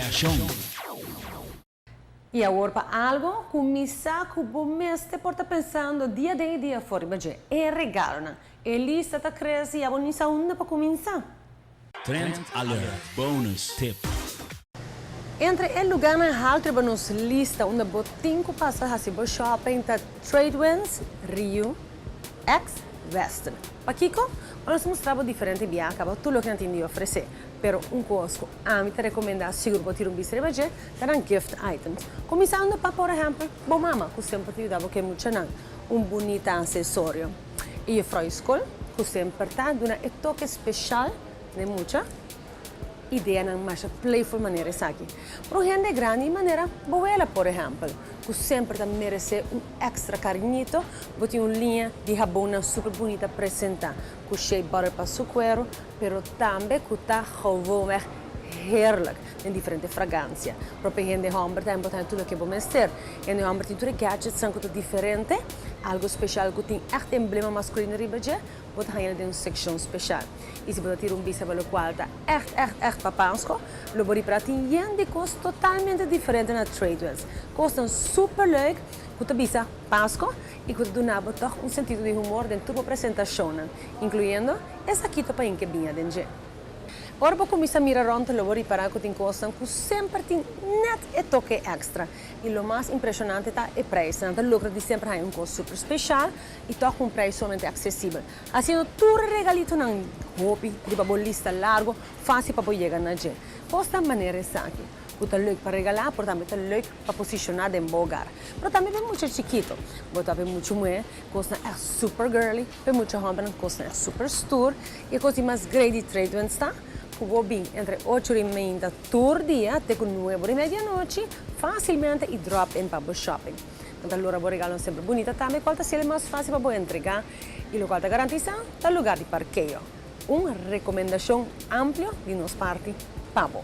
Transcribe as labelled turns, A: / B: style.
A: Accion.
B: Y awor pa algo cu mi sa cu bo mester por ta pensando dia den y dia for riba dje, e regalonan. E lista ta crece y abo ni sa unda pa cuminsa.
A: Trend Alert Bonus Tip.
B: Entre e lugarnan halto riba nos lista unda bo tin cu pasa haci bo shopping ta Tradewinds, Riu, ex Weston. Pakico? Bo nos mustra bo diferente biaha caba tur loke nan tin di ofrece. Pero un cos cu ami ta recomenda sigur bo tira un bista riba dje ta nan gift items. Cuminsando pa por ehempel bo mama cu semper ta yuda bo cu e muchanan un bunita accesorio. Y juffrouw school cu semper ta duna e toke special na e mucha. Ideanan masha playful manera esaki. Pero un hende grandi manera bo wela por ehempel cu semper ta merece un extra cariñito, bo tin un liña di habonnan super bunita presenta cu shea butter pa su cuero, pero tambe cu ta gewoonweg heerlijk den diferente fragancia. Propio hende homber ta importante tur loke bo mester. Hende homber tin tur e gadgetsnan cu ta diferente, algo special cu tin echt emblema masculino riba dje, bo ta haña den un seccion special. Y si bo ta tira un bista pa locual ta echt, echt, echt pa Pasco, lo bo ripara tin yen di cos totalmente diferente na Tradewinds. Cosnan super leuk cu ta bisa Pasco y cu ta duna bo toch un sentido di humor den tur bo presentacionnan, incluyendo e sakito pa hinke biña den dje. Ora bo cuminsa mira rond lo bo ripara cu tin cosnan cu semper tin net e toke extra. Y lo mas impresionante ta e prijsnan. Nan ta logra di semper haña un cos super special y toch un prijs sumamente accesibel. Haciendo tur e regalitonan hopi riba bo lista largo facil pa bo yega na dje. Cosnan manera esaki cu ta leuk pa regala pero tambe ta leuk pa posiciona den bo hogar. Pero tambe pa e mucha chikito. Bo ta pa e mucha muhe cosnan echt super girly, pa e mucha hombernan cosnan echt super stoer. Y e cos di mas great di Tradewinds ta cu bo bin entre ocho ora y meinta tur dia te cu nuebe ora y media anochi facilmente y drop in pa bo shopping. Nan ta lora bo regalonan semper bunita tambe cual ta haciel e mas facil pa bo entrega y locual ta garantisa ta lugar di parkeo. Un recomendacion amplio di nos parti pa bo.